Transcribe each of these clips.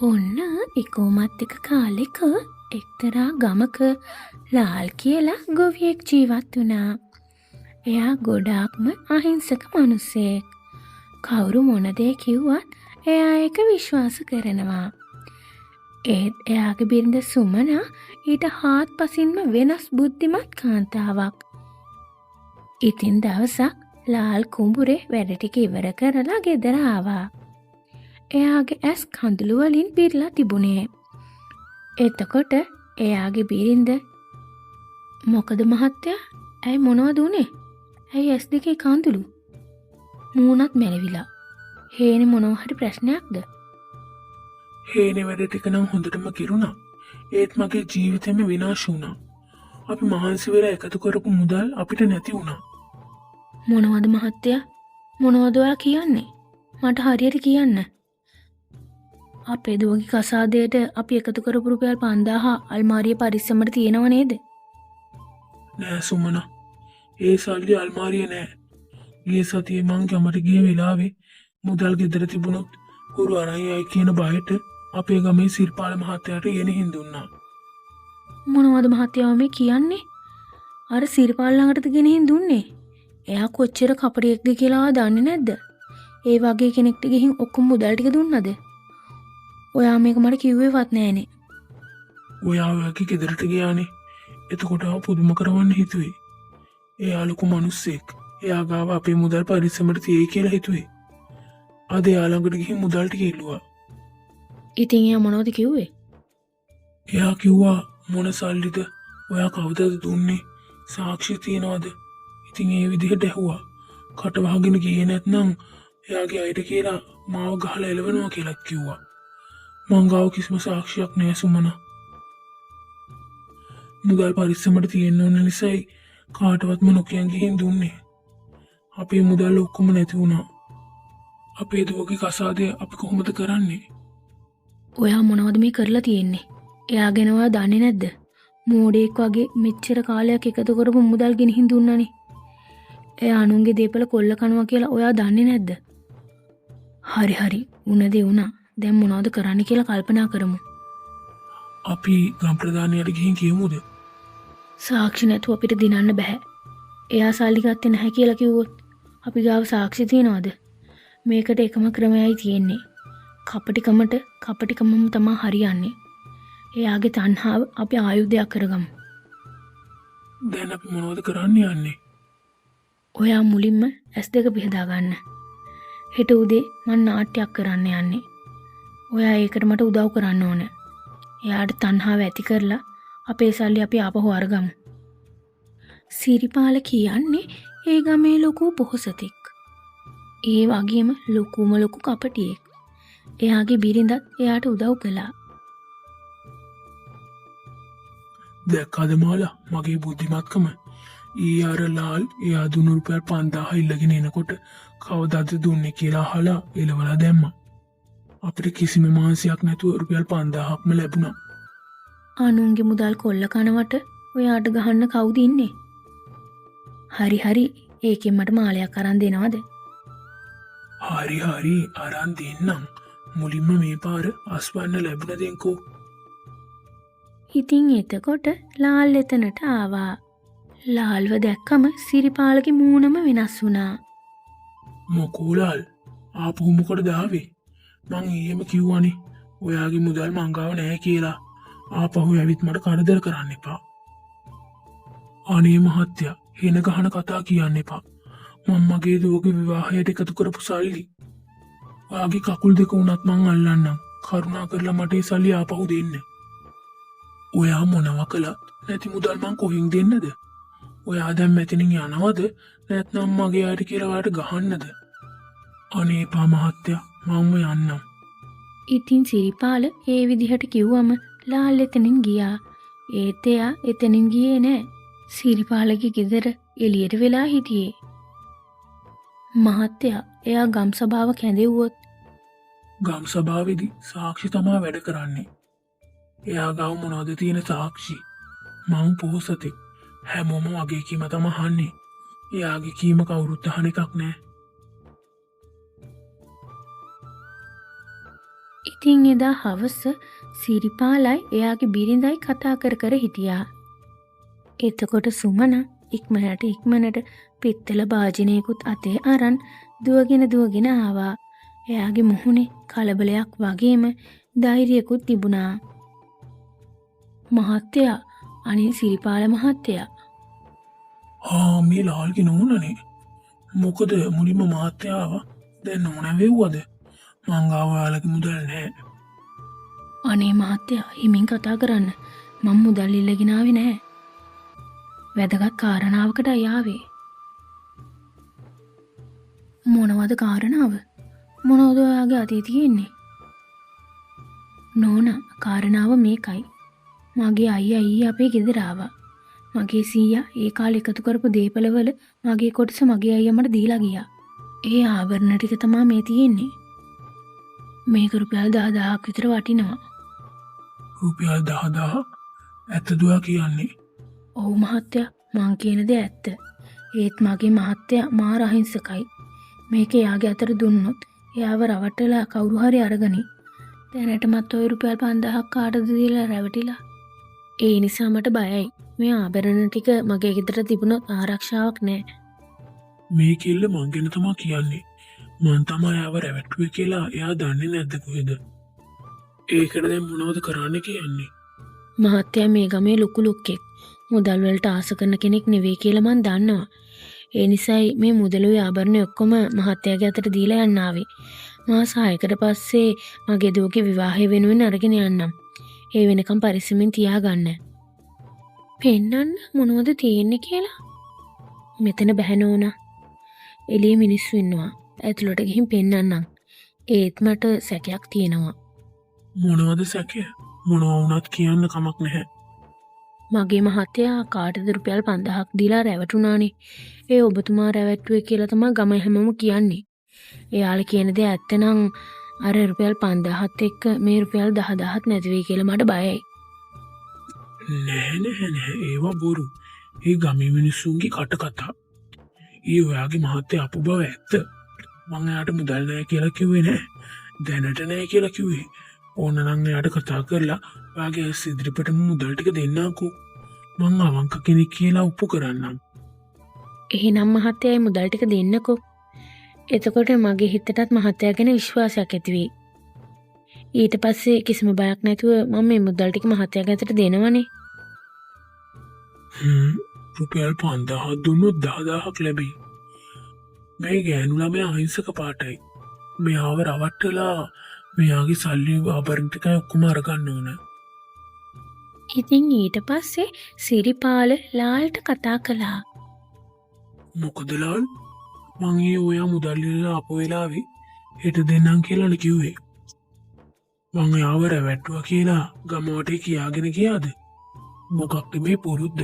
ඔන්න එකෝමත් එක කාලෙක එක්තරා ගමක ලාල් කියලා ගොවියෙක් ජීවත් වුණා. එයා ගොඩාක්ම අහිංසක මනුස්සයෙක්. කවුරු මොන දේ කිව්වත් එයා ඒක විශ්වාස කරනවා. ඒත් එයාගේ බිරිඳ සුමනා ඊට හාත්පසින්ම වෙනස් බුද්ධිමත් කාන්තාවක්. ඉතින් දවසක් ලාල් කුඹුරේ වැඩ ටික ඉවර කරලා ගෙදර ආවා. එයාගේ ඇස් කඳුළු වලින් පිරලා තිබුණේ. එතකොට එයාගේ බිරිඳ, මොකද මහත්තයා, ඇයි මොනවද උනේ? ඇයි ඇස් දෙකේ කඳුළු? මූණත් මැලවිලා. හේනේ මොනවා හරි ප්‍රශ්නයක්ද? හේනේ වැඩ ටික නම් හොඳටම කිරුණා. ඒත් මගේ ජීවිතේම විනාශ වුණා. අපි මහන්සි වෙලා එකතු කරපු මුදල් අපිට නැති වුණා. මොනවද මහත්තයා? මොනවද ඔයා කියන්නේ? මට හරියට කියන්න. අපේ දුවගේ කසාදයට අපි එකතු කරපු රුපියල් 5000 අල්මාරිය පරිස්සමට තියෙනව නේද? නෑ සුමනා. ඒ සල්ලි අල්මාරියේ නෑ. ගිය සතියේ මං ගමට ගිය වෙලාවේ මුදල් ගෙදර තිබුණොත් හොරු අරන් යයි කියන බයට අපේ ගමේ සිරිපාල මහත්තයාට ගෙනහින් දුන්නා. මොනවද මහත්තයා මේ කියන්නේ? අර සිරිපාල ළඟටද ගෙනහින් දුන්නේ? එයා කොච්චර කපටියෙක්ද කියලා ඔයා දන්නේ නැද්ද? ඒ වගේ කෙනෙක්ට ගිහින් ඔක්කොම මුදල් ටික දුන්නද? ඔයා මේක මට කිව්වේවත් නෑනේ. ඔයා ඔයාගේ ගෙදරට ගියානේ. එතකොට ආව පුදුම කරවන්න හිතුවේ. එයා ලොකු මනුස්සෙක්. එයා ගාව අපේ මුදල් පරිස්සමට තියෙයි කියලා හිතුවේ. අද එයා ළඟට ගිහින් මුදල් ටික ඉල්ලුවා. ඉතින් එයා මොනවද කිව්වේ? එයා කිව්වා මොන සල්ලිද? ඔයා කවදද දුන්නේ? සාක්ෂි තියනවද? ඉතින් ඒ විදිහට ඇහුවා. කට වහගෙන ගියේ නැත්නම් එයාගේ අයට කියලා මාව ගහලා එලවනවා කියලාත් කිව්වා. මං ගාව කිසිම සාක්ෂියක් නෑ සුමනා. මුදල් පරිස්සමට තියෙන්න ඕන නිසායි කාටවත්ම නොකියන් ගිහින් දුන්නේ. අපේ මුදල් ඔක්කොම නැති වුණා. අපේ දුවගේ කසාදය අපි කොහොමද කරන්නේ? ඔයා මොනවද මේ කරලා තියෙන්නේ? එයා ගැන ඔයා දන්නේ නැද්ද? මෝඩයෙක් වගේ මෙච්චර කාලයක් එකතු කරපු මුදල් ගෙනහින් දුන්නනේ. එයා අනුන්ගේ දේපල කොල්ල කනවා කියලා ඔයා දන්නේ නැද්ද? හරි හරි, උන දේ වුණා. දැන් මොනවද කරන්න කියලා කල්පනා කරමු. අපි ගම් ප්‍රධානියට ගිහින් කියමුද? සාක්ෂි නැතුව අපිට දිනන්න බැහැ. එයා සල්ලි ගත්තේ නැහැ කියලා කිව්වොත් අපි ගාව සාක්ෂි තියනවද? මේකට එකම ක්‍රමයයි තියෙන්නේ. කපටිකමට කපටිකමම තමා හරියන්නේ. එයාගේ තණ්හාව අපි ආයුධයක් කරගමු. දැන් අපි මොනවද කරන්න යන්නේ? ඔයා මුලින්ම ඇස් දෙක පිහදා ගන්න. හෙට උදේ මං නාට්‍යයක් කරන්න යන්නේ. ඔයා ඒකට මට උදව් කරන්න ඕන. එයාට තණ්හාව ඇති කරලා අපේ සල්ලි අපි ආපහු අරගමු. සිරිපාල කියන්නේ ඒ ගමේ ලොකු පොහොසතෙක්. ඒ වගේම ලොකුම ලොකු කපටියෙක්. එයාගේ බිරිඳත් එයාට උදව් කළා. දැක්කද මාලා මගේ බුද්ධිමත්කම? ඊ අර ලාල් එයා දුන්නු රුපියල් 5000 ඉල්ලගෙන එනකොට කවදාද දුන්නේ කියලා අහලා එලවලා දැම්මා. අපිට කිසිම මහන්සියක් නැතුව රුපියල් 5000ක්ම ලැබුණා. අනුන්ගේ මුදල් කොල්ල කනවට ඔයාට ගහන්න කවුද ඉන්නේ? හරි හරි, ඒකෙන් මට මාලයක් අරන් දෙනවද? හරි හරි, අරන් දෙන්නම්. මුලින්ම මේ පාර අස්වන්න ලැබුණ දෙන්කෝ. ඉතින් එතකොට ලාල් එතනට ආවා. ලාල්ව දැක්කම සිරිපාලගේ මූණම වෙනස් වුණා. මොකෝ ලාල්, ආපහු මොකටද ආවේ? මං ඊයේම කිව්වනේ ඔයාගේ මුදල් මං ගාව නෑ කියලා. ආපහු ඇවිත් මට කරදර කරන්න එපා. අනේ මහත්තයා, හෙන ගහන කතා කියන්න එපා. මං මගේ දුවගේ විවාහයට එකතු කරපු සල්ලි. ඔයාගේ කකුල් දෙක වුණත් මං අල්ලන්නම්. කරුණා කරලා මට ඒ සල්ලි ආපහු දෙන්න. ඔයා මොනවා කළත් නැති මුදල් මං කොහෙන් දෙන්නද? ඔයා දැන් මෙතනින් යනවද? නැත්නම් මගේ අයට කියලා ඔයාට ගහන්නද? අනේ එපා මහත්තයා, මංම යන්නම්. ඉතින් සිරිපාල ඒ විදිහට කිව්වම ලාල් එතනින් ගියා. ඒත් එයා එතනින් ගියේ නෑ. සිරිපාලගේ ගෙදර එළියට වෙලා හිටියේ. මහත්තයා, එයා ගම් සභාව කැඳෙව්වොත්? ගම් සභාවේදී සාක්ෂි තමා වැඩ කරන්නේ. එයා ගාව මොනවද තියෙන සාක්ෂි? මං පොහොසතෙක්. හැමෝම මගේ කීම තම අහන්නේ. එයාගේ කීම කවුරුත් අහන එකක් නෑ. ඉතින් එදා හවස සිරිපාලයි එයාගේ බිරිඳයි කතා කර කර හිටියා. එතකොට සුමන ඉක්මනට ඉක්මනට පිත්තල භාජනයකුත් අතේ අරන් දුවගෙන දුවගෙන ආවා. එයාගේ මුහුණේ කලබලයක් වගේම ධෛර්යකුත් තිබුණා. මහත්තයා, අනේ සිරිපාල මහත්තයා. හා, මේ ලාල්ගේ නෝනනේ. මොකද මුලින්ම මහත්තයා ආවා. දැන් නෝනා වෙව්වද? මං ගාව ඔයාලගේ මුදල් නෑ. අනේ මහත්තයා, හිමින් කතා කරන්න. මං මුදල් ඉල්ලගෙන ආවේ නෑ. වැදගත් කාරණාවකටයි ආවේ. මොනවද කාරණාව? මොනවද ඔයාගේ අතේ තියෙන්නේ? නෝනා, කාරණාව මේකයි. මගේ අයියා ඊයේ අපේ ගෙදර ආවා. මගේ සීයා ඒ කාලේ එකතු කරපු දේපලවල මගේ කොටස මගේ අයියා මට දීලා ගියා. ඒ ආභරණ ටික තමා මේ තියෙන්නේ. මේක රුපියල් 10,000ක් විතර වටිනවා. රුපියල් 10,000? ඇත්තද ඔයා කියන්නේ? ඔව් මහත්තයා, මං කියන දේ ඇත්ත. ඒත් මගේ මහත්තයා මාර අහිංසකයි. මේක එයාගේ අතට දුන්නොත් එයාව රවට්ටලා කවුරු හරි අරගනි. දැනටමත් ඔය රුපියල් 5,000ක් කාටද දීලා රැවටිලා. ඒ නිසා මට බයයි. මේ ආභරණ ටික මගේ ගෙදර තිබුණොත් ආරක්ෂාවක් නෑ. මේ කෙල්ල මං ගැන තමා කියන්නේ. මං තමා එයාව රැවට්ටුවේ කියලා එයා දන්නේ නැද්ද කොහෙද? ඒකට දැන් මොනවද කරන්න කියන්නේ? මහත්තයා මේ ගමේ ලොකු ලොක්කෙක්. මුදල් වලට ආස කරන කෙනෙක් නෙවෙයි කියලා මං දන්නවා. ඒ නිසායි මේ මුදලුයි ආභරණ ඔක්කොම මහත්තයාගේ අතට දීලා යන්න ආවේ. මාස 6කට පස්සේ මගේ දුවගේ විවාහය වෙනුවෙන් අරගෙන යන්නම්. ඒ වෙනකම් පරිස්සමෙන් තියාගන්න. පෙන්නන්න මොනවද තියෙන්නේ කියලා? මෙතන බැහැ නෝනා. එළියේ මිනිස්සු ඉන්නවා. ඇතුළට ගිහින් පෙන්නන්නම්. ඒත් මට සැකයක් තියෙනවා. මොනවද සැකය? මොනවා වුණත් කියන්න කමක් නැහැ. මගේ මහත්තයා කාටද රුපියල් 5,000ක් දීලා රැවටුණානේ. ඒ ඔබතුමා රැවට්ටුවේ කියලා තමයි ගම හැමෝම කියන්නේ. එයාලා කියන දේ ඇත්තනම් අර රුපියල් 5,000ත් එක්ක මේ රුපියල් 10,000ත් නැති වෙයි කියලා මට බයයි. නෑ නෑ නෑ, ඒවා බොරු. ඒ ගමේ මිනිස්සුන්ගේ කට කතා. ඒ ඔයාගේ මහත්තයා අපු බව ඇත්ත. මං එයාට මුදල් නෑ කියලා කිව්වේ නෑ. දැනට නෑ කියලා කිව්වේ. ඕන නම් එයාට කතා කරලා ඔයාගේ ඇස් ඉදිරිපිටම මුදල් ටික දෙන්නකෝ. මං අවංක කෙනෙක් කියලා ඔප්පු කරන්නම්. එහෙනම් මහත්තයා ඒ මුදල් ටික දෙන්නකෝ. එතකොට මගේ හිතටත් මහත්තයා ගැන විශ්වාසයක් ඇති වෙයි. ඊට පස්සේ කිසිම බයක් නැතුව මම මේ මුදල් ටික මහත්තයාගේ අතට දෙනවනේ. රුපියල් 5,000ක් දුන්නොත් 10,000ක් ලැබෙයි. මේ ගෑනු ළමයා අහිංසක පාටයි. මෙයාව රවට්ටලා මෙයාගේ සල්ලි ආභරණ ටිකයි ඔක්කොම අරගන්න ඕන. ඉතින් ඊට පස්සේ සිරිපාල ලාල්ට කතා කළා. මොකද ලාල්? මං ඒ ඔයා මුදල් ඉල්ලලා ආපු වෙලාවේ හෙට දෙන්නම් කියලානේ කිව්වේ. මං එයාව රැවට්ටුවා කියලා ගම වටේ කියාගෙන ගියාද? මොකක්ද මේ පුරුද්ද?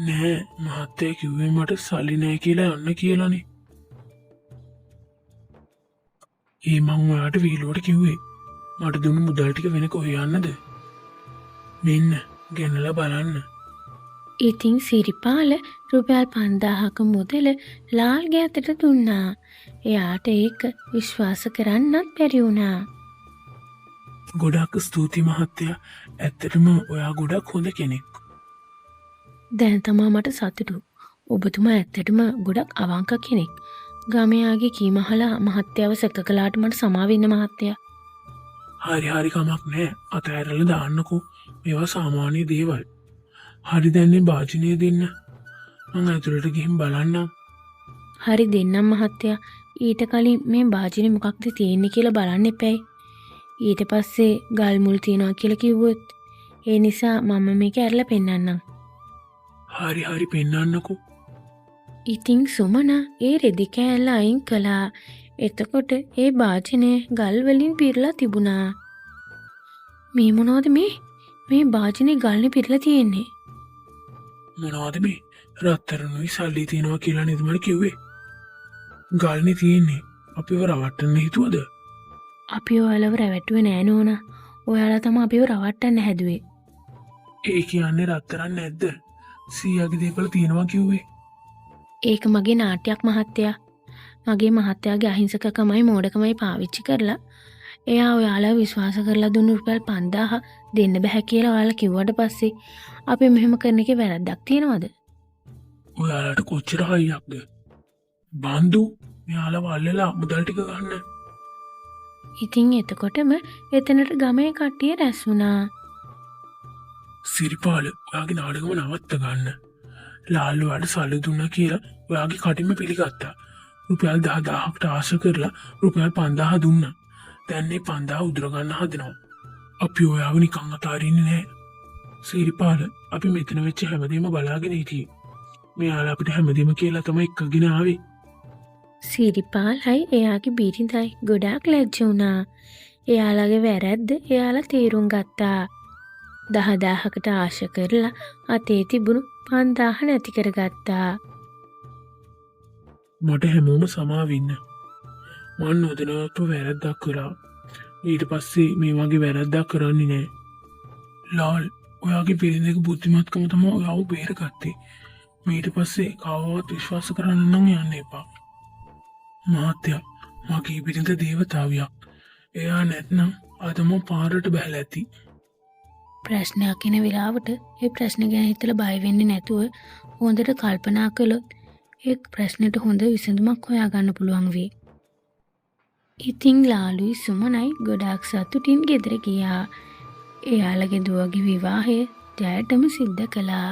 නෑ මහත්තයා කිව්වේ මට සල්ලි නෑ කියලා යන්න කියලානේ. ඒ මං ඔයාට විහිළුවට කිව්වේ. මට දුන්නු මුදල් ටික වෙන කොහේ යන්නද? මෙන්න ගෙනලා බලන්න. ඉතින් සිරිපාල රුපියල් 5,000ක මුදල ලාල්ගේ අතට දුන්නා. එයාට ඒක විශ්වාස කරන්නත් බැරි වුණා. ගොඩක් ස්තුතියි මහත්තයා. ඇත්තටම ඔයා ගොඩක් හොඳ කෙනෙක්. දැන් තමා මට සතුටු. ඔබතුමා ඇත්තටම ගොඩක් අවංක කෙනෙක්. ගමයාගේ කීම අහලා මහත්තයාව සැක කළාට මට සමා වෙන්න මහත්තයා. හරි හරි කමක් නෑ. අතහැරලා දාන්නකෝ. මේවා සාමාන්‍ය දේවල්. හරි දැන් මේ භාජනය දෙන්න. මං ඇතුළට ගිහින් බලන්නම්. හරි දෙන්නම් මහත්තයා. ඊට කලින් මේ භාජනේ මොකක්ද තියෙන්නේ කියලා බලන්න එපැයි. ඊට පස්සේ ගල් මුල් තියනවා කියලා කිව්වොත් ඒ නිසා මම මේක ඇරලා පෙන්නන්නම්. හරි හරි පෙන්නන්නකෝ. ඉතින් සුමන ඒ රෙදි කෑල්ල අයින් කළා. එතකොට ඒ භාජනය ගල් වලින් පිරලා තිබුණා. මේ මොනවද මේ? මේ භාජනේ ගල්නේ පිරලා තියෙන්නේ. මොනවද මේ? රත්තරන්ුයි සල්ලි තියෙනවා කියලා නේද මට කිව්වේ? ගල්නේ තියෙන්නේ. අපිව රවට්ටන්න හිතුවද? අපි ඔයාලව රැවට්ටුවේ නෑ නෝනා. ඔයාලා තමයි අපිව රවට්ටන්න හැදුවේ. ඒ කියන්නේ රත්තරන් නැද්ද? සීයාගේ දේපල තියෙනවා කිව්වේ. ඒක මගේ නාට්‍යයක් මහත්තයා. මගේ මහත්තයාගේ අහිංසකකමයි මෝඩකමයි පාවිච්චි කරලා එයා ඔයාලා විශ්වාස කරලා දුන්නු රුපියල් 5000 දෙන්න බැහැ කියලා ඔයාලා කිව්වට පස්සේ අපි මෙහෙම කරන එකේ වැරද්දක් තියෙනවද? ඔයාලට කොච්චර හයියක්ද? බන්දු, මෙයාලව අල්ලලා මුදල් ටික ගන්න. ඉතින් එතකොටම එතනට ගමේ කට්ටිය රැස් වුණා. සිරිපාල, ඔයාගේ නාටකම නවත්ත ගන්න. ලාල් ඔයාට සල්ලි දුන්නා කියලා ඔයාගේ කටින්ම පිළිගත්තා. රුපියල් 10,000කට ආශ කරලා රුපියල් 5000 දුන්නා. දැන් මේ 5000 උදුර ගන්න හදනවා. අපි ඔයාව නිකන් අතාරින්නේ නෑ. සිරිපාල, අපි මෙතන වෙච්ච හැමදේම බලාගෙන හිටියේ. මෙයාලා අපිට හැමදේම කියලා තමයි එක්කගෙන ආවේ. සිරිපාලයි එයාගේ බිරිඳයි ගොඩාක් ලැජ්ජ වුණා. එයාලගේ වැරැද්ද එයාලා තේරුම් ගත්තා. 10,000කට ආශ කරලා අතේ තිබුණු 5000 නැති කරගත්තා. මට හැමෝම සමා වෙන්න. මං නොදැනුවත්ව වැරැද්දක් කළා. ඊට පස්සේ මේ වගේ වැරැද්දක් කරන්නේ නෑ. ලාල්, ඔයාගේ බිරිඳගේ බුද්ධිමත්කම තමයි ඔයාව බේරගත්තේ. මීට පස්සේ කවවත් විශ්වාස කරන්න නම් යන්න එපා. මහත්තයා, මගේ බිරිඳ දේවතාවියක්. එයා නැත්නම් අද මම පාරට බැහැලා ඇති. ප්‍රශ්නයක් එන වෙලාවට ඒ ප්‍රශ්න ගැන හිතලා බය වෙන්නේ නැතුව හොඳට කල්පනා කළොත් ඒ ප්‍රශ්නෙට හොඳ විසඳුමක් හොයාගන්න පුළුවන් වෙයි. ඉතින් ලාලුයි සුමනයි ගොඩාක් සතුටින් ගෙදර ගියා. එයාලගේ දුවගේ විවාහය ජයටම සිද්ධ කළා.